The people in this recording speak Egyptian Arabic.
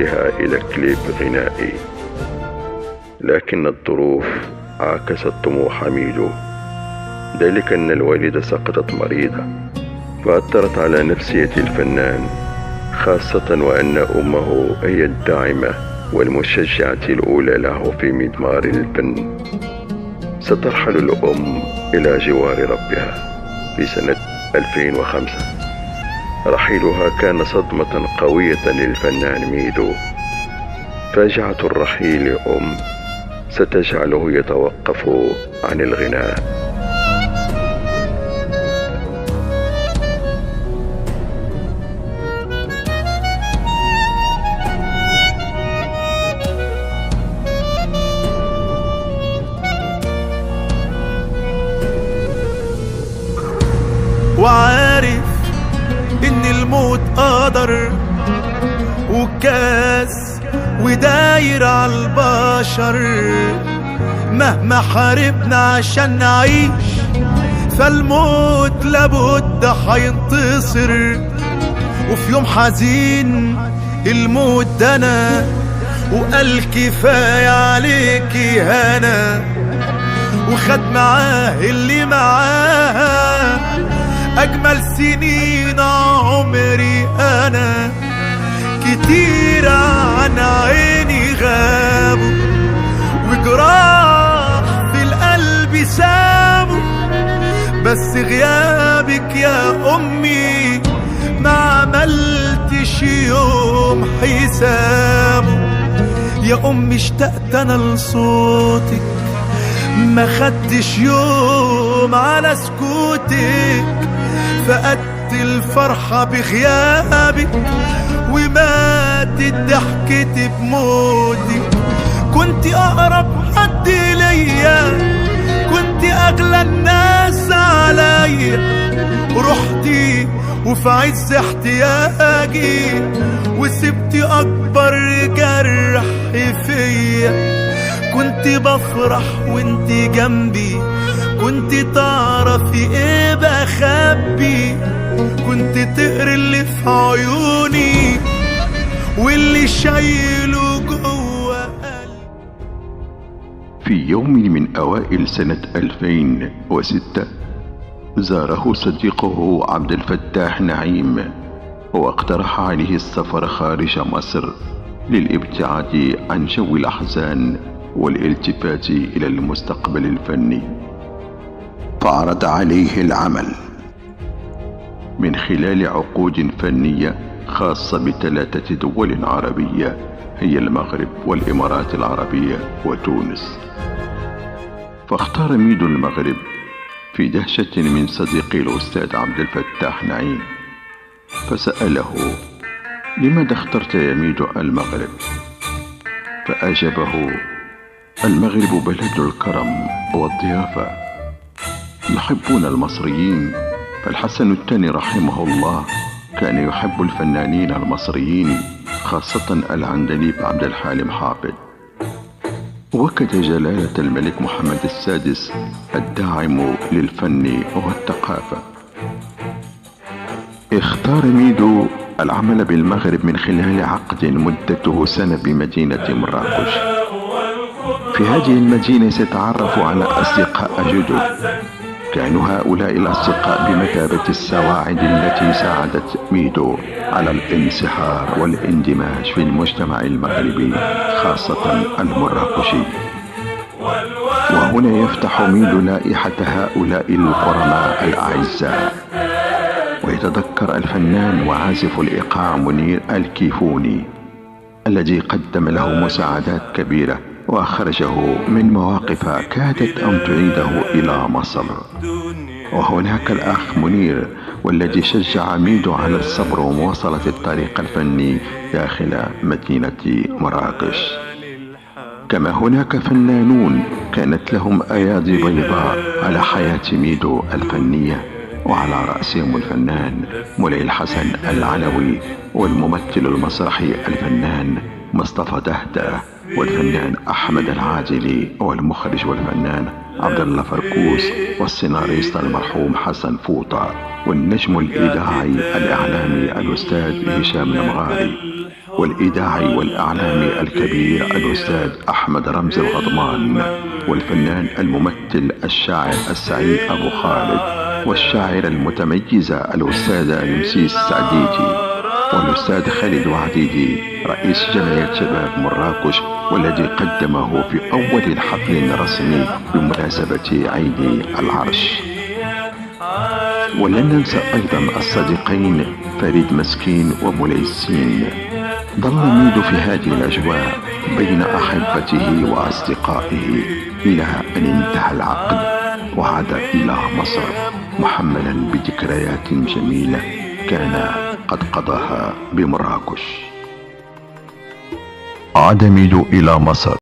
تحويلها إلى كليب غنائي، لكن الظروف عاكست طموح ميدو، ذلك أن الوالدة سقطت مريضة فأثرت على نفسية الفنان، خاصة وأن أمه هي الداعمة والمشجعة الأولى له في مضمار الفن. سترحل الأم إلى جوار ربها في سنة 2005. رحيلها كان صدمة قوية للفنان ميدو. فاجعة الرحيل أم ستجعله يتوقف عن الغناء. وعارف ان الموت قدر وكاس وداير على البشر، مهما حاربنا عشان نعيش فالموت لابد هينتصر. وفي يوم حزين الموت دنا وقال كفاية عليكي هنا، وخد معاه اللي معاه أجمل سنين عمري أنا. كتير عن عيني غابوا وجراح في القلب سابوا، بس غيابك يا أمي ما عملتش يوم حسابه. يا أمي اشتقت أنا لصوتك، ما خدتش يوم على سكوتك، فقدت الفرحة بغيابك وماتت ضحكتي بموتك. كنت أقرب حد ليا، كنت أغلى الناس عليا، رحتي وفي عز احتياجي وسبتي أكبر جرح فيا. كنت بفرح وانت جنبي، كنت تعرفي ايه بخبي، كنت تقري اللي في عيوني واللي شايله جوه قلبي. في يوم من أوائل سنة 2006 زاره صديقه عبد الفتاح نعيم واقترح عليه السفر خارج مصر للابتعاد عن جو الأحزان والالتفات إلى المستقبل الفني، فعرض عليه العمل من خلال عقود فنية خاصة ب3 دول عربية هي المغرب والإمارات العربية وتونس. فاختار ميدو المغرب في دهشة من صديقه الأستاذ عبد الفتاح نعيم، فسأله: لماذا اخترت يا ميدو المغرب؟ فأجابه: المغرب بلد الكرم والضيافة، يحبون المصريين، فالحسن الثاني رحمه الله كان يحب الفنانين المصريين، خاصة العندليب عبد الحليم حافظ. وكد جلالة الملك محمد السادس الداعم للفن والثقافة. اختار ميدو العمل بالمغرب من خلال عقد مدته سنة بمدينة مراكش. في هذه المدينة سيتعرف على أصدقاء جدد، كانوا هؤلاء الأصدقاء بمثابة السواعد التي ساعدت ميدو على الانصهار والاندماج في المجتمع المغربي، خاصة المراكشي. وهنا يفتح ميدو لائحة هؤلاء الكرماء الأعزاء، ويتذكر الفنان وعازف الإيقاع منير الكيفوني الذي قدم له مساعدات كبيرة وأخرجه من مواقف كادت أن تعيده إلى مصر. وهناك الأخ منير والذي شجع ميدو على الصبر ومواصلة الطريق الفني داخل مدينة مراكش. كما هناك فنانون كانت لهم أيادي بيضاء على حياة ميدو الفنية، وعلى رأسهم الفنان مولاي الحسن العلوي، والممثل المسرحي الفنان مصطفى دهدة، والفنان أحمد العادلي، والمخرج والفنان عبد الله فركوس، والسيناريست المرحوم حسن فوطة، والنجم الإذاعي الإعلامي الأستاذ هشام المغاري. والإذاعي والإعلامي الكبير الأستاذ أحمد رمزي الغضمان، والفنان الممثل الشاعر السعيد أبو خالد، والشاعر المتميزة الأستاذة نمسيس السعديتي، والأستاذ خالد وعديدي رئيس جمعية شباب مراكش، والذي قدمه في أول حفل رسمي بمناسبة عيد العرش. ولن ننسى أيضا الصديقين فريد مسكين ومولاي السين. ظل ميدو في هذه الأجواء بين أحبته وأصدقائه إلى أن انتهى العقد وعاد إلى مصر محملا بذكريات جميلة كان قد قضاها بمراكش. عاد ميدو إلى مصر.